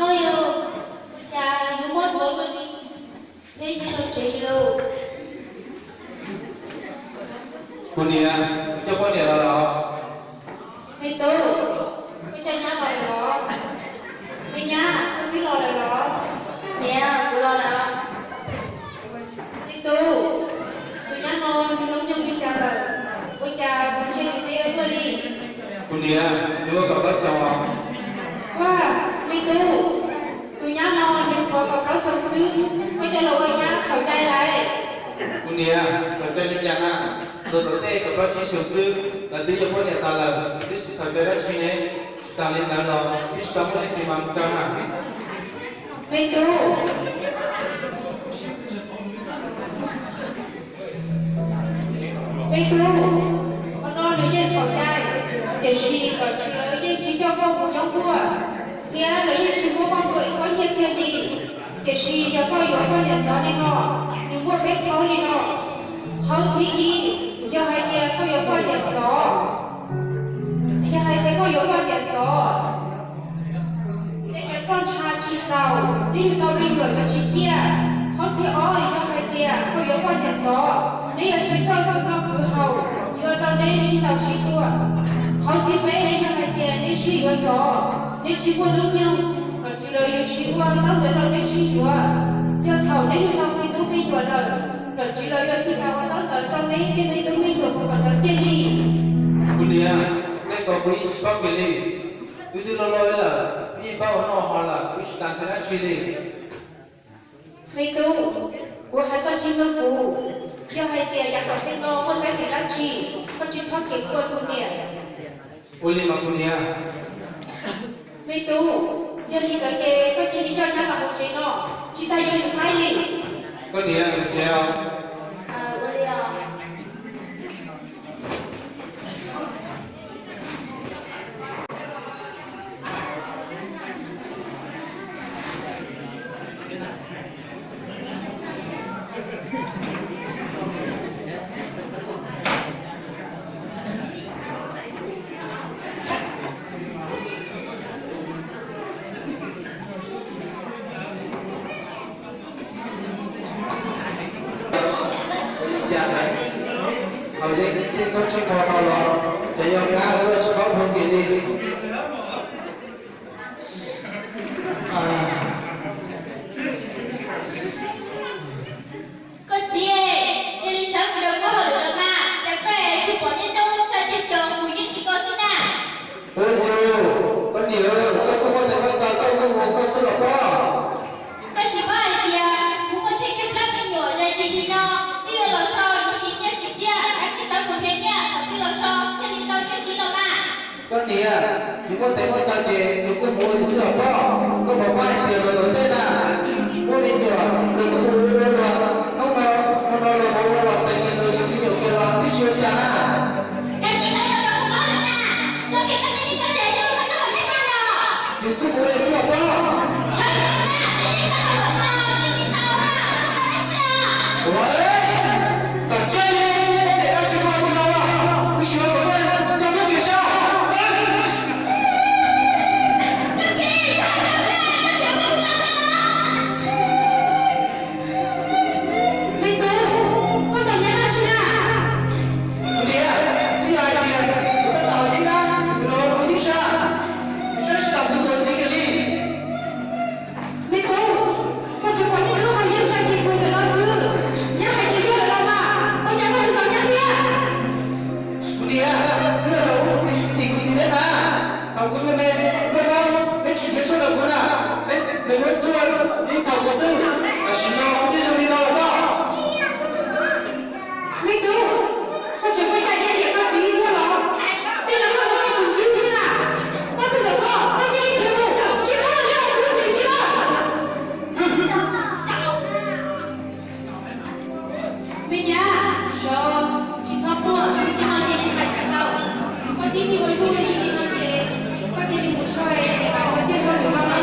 Au yog, ua cas yuav mob duav luaj li, thiab tsis tau tsev li lauj? Kuv niam, koj coj poj niam los los? Me tub, koj coj nyab los los? Me nyab, koj twb los lawm los? Niam, kuv los lawm. Me tub, tus nyab no nws hnub nyoog li cas lawm? Ua cas kuv ntsia nws me ua luaj li? Kuv niam, nws ua kaum plaub xyoos os. Ua, me tub, tus nyab no nws nyuam qhuav kaum plaub xyoos xwb, koj coj los ua nyab txhaum cai lawm. Kuv niam, txhaum cai li cas na? Ntxuav tom ntej kaum plaub tsib xyoos xwb, lawv twb yuav poj niam tas lawm, twb tsis txhaum cai dab tsi ne. Tsis tas li ntawd los twb tsis tau muaj leej twg mas mus kawg na. Me tub, me tub, qhov no nws yeej txhaum cai, tiam sis kom tsis lawv yeej tsis coj koj mus nyob nkuaj, thiab lawv yeej tsis muab koj nplua ib pob nyiaj kiag li. Tiam sis yog koj yuav poj niam ntxov li no, nws muaj peb qhov li no. Qhov thib ib, yog hais tias koj yuav poj niam ntxov, yog hais tias koj yuav poj niam ntxov, nej cov roj ntsha tsis txaus, neb yug tau me nyuam yuav tsis ciaj. Qhov thib ob, yog hais tias koj yuav poj niam ntxov, neb yuav tsis txawj tus noj kwv haus, yuav rau neb sib ntaus sib tua. Qhov thib peb, yog hais tias neb sib yuav nrov, neb tsis muaj hnub nyoog, los tsis lawv yuav tsis ua ntaub ntawv rau neb sib yuav. Yog thaum neb yug tau me tub me nyuam lawm, los tsis lawv yuav tsis tau ua ntaub ntawv rau neb thiab me tub me nyuam kom tau tiag li. Kuv niam, nej kom kuv yeej tsis paub kiag li. Wb twb loj loj lawm, wb yeej paub ua noj ua haus lawm, wb tsis tas ntshai dab tsi li. Me tub, kuv hais koj tsis mloog kuv. Yog hais tias yav tom ntej no muaj teeb meem dab tsi, koj tsis txhob kev kua tus niam. Ua li mas kuv niam. Me tub, yog li ntawd ces koj cia li coj nyab los hauv tsev no, tsis tas yuav tsum qaib li. Koj niam, tsev os. Ua li os. Ua li cas lawm? Thaum yeej txij thaub tsib qho no los ces yog kab ua tsis paub hau kev li. Koj txiv, cia li sawv mus rau koj hauj lwm los mas, cas koj tsis pom niaj hnub tso ceg cos mus yeej tsis koj xwb na. Ua yus, koj niam, koj kuj muaj tes muaj taw, koj muaj ua koj xwb los pob. Koj tsis paub hais tias kuv muaj tsheej tsheej plab me nyuam zais zis li no, twb yuav los so yuav siv nyiaj siv txiaj, kav tsij sawv mus nrhiav nyiaj kom twb los so thiaj li tau nyiaj siv los mas. Koj niam, yus muaj tes muaj taw ces yus kuj mus ua yus xwb los pob. Koj puas paub hais tias los tom ntej na, muaj me nyuam los kuj mus ua ua luag, hnub no hnub no los mus ua los tes kiag luag yus me nyuam kiag los twb tsis ua cas na. Kav tsij sawv los rau kuv paub na, txoj kev koj txiv tsis tau tsev, tsis tau txoj hau dab tsi los. Yus kuj mus ua yus xwb los pob. Sawv los rau kuv, txiv tsis tau txoj hau dab tsi los. Ua, tom tsev li, poj niam tau tsis muaj tsis los los, kuv sim ua kom koj coj muab kiag saib. Me tub, koj tos nyab dab tsi na? Kuv niam, twb yog hais tias kuv tab tom hauv yeeb na, kuv los kuv yeej sab, kuv saib tsis taus kuv tus txiv kiag li. Me tub, koj tsuas pom niaj hnub hauv yeeb tsa kiag kuv ntawm no xwb, nyab hais tias yog lawm los mas, ua cas koj tsis tos nyab thiab? Kuv niam, twb yog thaum ub kuv txiv tim kuv txiv neb na, thaum kuv me me, neb tsis nrhiav tshuaj rau kuv na, neb txeev muab tshuaj yeej txhaum kuv xwb, tam sim no kuv thiaj zoo li no los pob. Me tub, koj tseem muaj cai tiag tiag koj txiv thiab los? Tej no koj mus koj mus ntsib xwb na. Koj tuaj ntawm koj, koj cia li khiav mus, tsis txhob los nyob hauv kuv lub tsev txiv lawm. Me nyab, sov, tsis txhob quaj, tsis txhob cia li hais tsis tau. Koj tib neeg ua zuj ua li no ces koj cia li mus so es koj thiaj muaj lus no na.